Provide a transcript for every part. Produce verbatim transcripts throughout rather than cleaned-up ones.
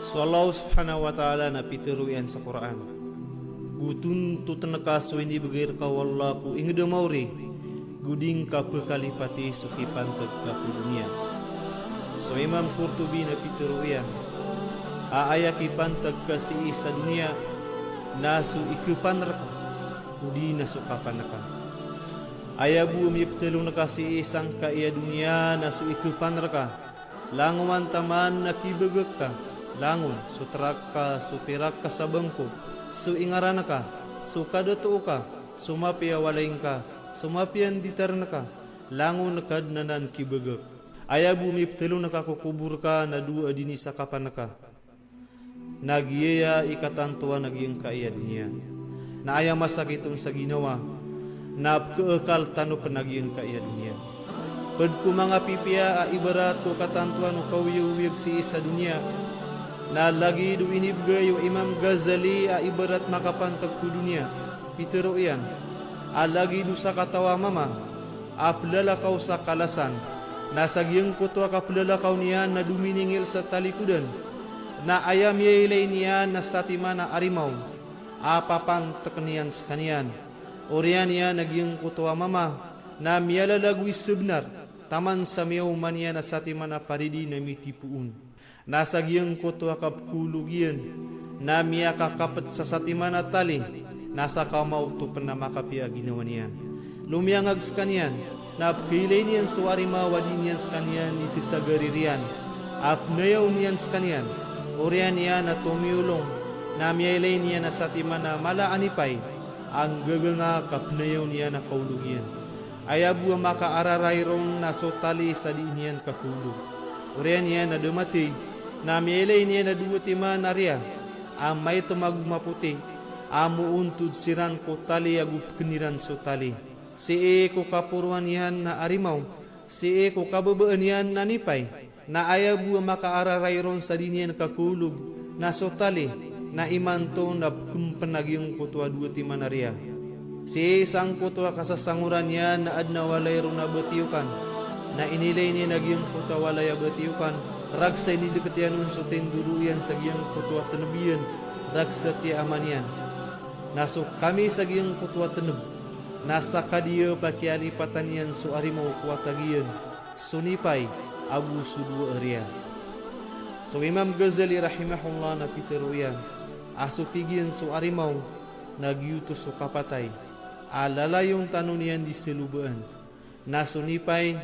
So Allah subhanahu wa ta'ala na pitharo iyan sa Qur'an: Go tontotn ka so inibgay rka o Allah ko ingd a maori, go di ngka pkhalipati so kipantag ka ko doniya. So Imam Qurtubi na pitharo iyan a aya kipantag ka sii sa doniya na so ikpan rka, go di na so kapan ka. Aya bo a miptlo ngka sii sangkai a doniya na so ikpan rka, langon taman a kibgk ka, langon so trak ka, so pirak ka sa bangko, so ingaran ka, so kadato ka, so mapiya a walay ngka, so mapiya a nditarn ka, langon Kadnan a kibgk. Aya bo miptlo ngka ko kobor ka na dowa a di ni sa kapan ka. Na giyaya i katantowan a giyangkai a doniya. Na aya masakit on sa ginawa na pkhaakal tano pn a giyangkai a doniya. Pd ko manga pipiya a ibarat ko katantowan o kaoyagoyag sii sa doniya. Na lagid o inibgay o Imam Ghazali a ibarat makapantag ko doniya. Pitharo iyan a lagid o sakataw a mama a plalakaw sa kalasan, na sa giyangkoto a kaplalakaw niyan na dominingil sa talikodan, na aya miyailay niyan na satiman a arimaw a papantk iyan skaniyan. Oriyan iyan a giyangkoto a mama na miyalalagoy sabnar, taman sa miyaoma niyan a satiman a paridi na mitipoon. Na sa giyangkoto a kapkhaolog iyan na miyakakapt sa satiman a tali, na sa kamaoto pn a makapiya a ginawa niyan. Lomiyangag skaniyan, na pkhailay niyan so arimaw a di niyan skaniyan isasagari riyan a pnayaw niyan skaniyan. Oriyan iyan a tomiyolong, na miyailay niyan a satiman a mala a nipay a nggaganga ka pnayaw niyan a kaolog iyan. Aya bo a makaararay ron na so tali sa di niyan kakhaolog. Oriyan iyan a da mathay, na miyailay niyan a dowa timan a riya a maitm ago mapoti a moontod siran ko tali ago pkn iran so tali. Sii ko kaporoan iyan na arimaw, sii ko kababaan iyan na nipay. Na aya bo a makaararay ron sa di niyan kakhaolog na so tali, na imanto na pkn pn a giyangkoto a dowa timan a riya. Sii sangkoto a kasasangoran iyan na adn a walay ron a batiyokan. Na inilay niyan a giyangkoto a walay a batiyokan, rakhs a inidkt iyan on so tindoro iyan sa giyangkoto a tnb iyan, rakhs a tiya a ama niyan. Na so kamis a giyangkoto a tnb na sakadiyap a kiyalipatan iyan so arimaw ko atag iyan so nipay ago so dowa a riya. So Imam Ghazali rahimahullah na pitharo iyan a so tig iyan so arimaw na giyoto so kapatay a lalayon tano niyan di sa lobaan, na so nipay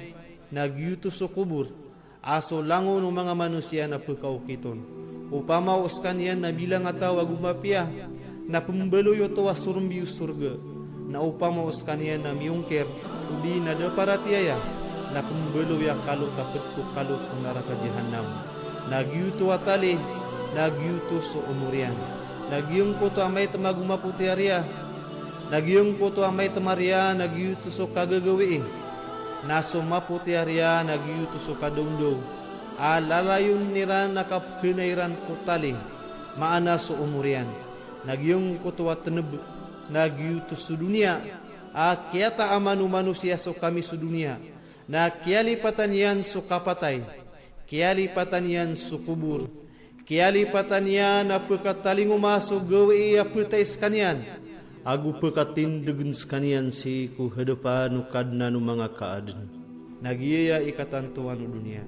na giyoto so kobor a so langon o manga manosiya na pkaokit on. Opama o skaniyan na bilang a taw ago mapiya, na pmbaloy oto a sormbi o sorga. Na opama o skaniyan na miyongkir, odi na da paratiyaya, na pmbaloy a kalot a pd ko kalot o naraka jahannam. Na giyoto a tali, na giyoto so omor iyan. Na giyangkoto a maitm ago mapoti a riya, na giyangkoto a maitm a riya na giyoto so kagagawii, na so mapoti a riya na giyoto so kadawndaw a lalayon iran a kapkhanay iran ko tali, maana so omor iyan. Na giyangkoto a tnb na giyoto so doniya a kiyataaman o manosiya so kamis o doniya, na kiyalipatan iyan so kapatay, kiyalipatan iyan so kobor, kiyalipatan iyan a pkatalingoma so gawii a ptay skaniyan, ago pkatindgn skaniyan sii ko hadapan o Kadnan o manga kaadn. Na giyaya i katantowan o doniya.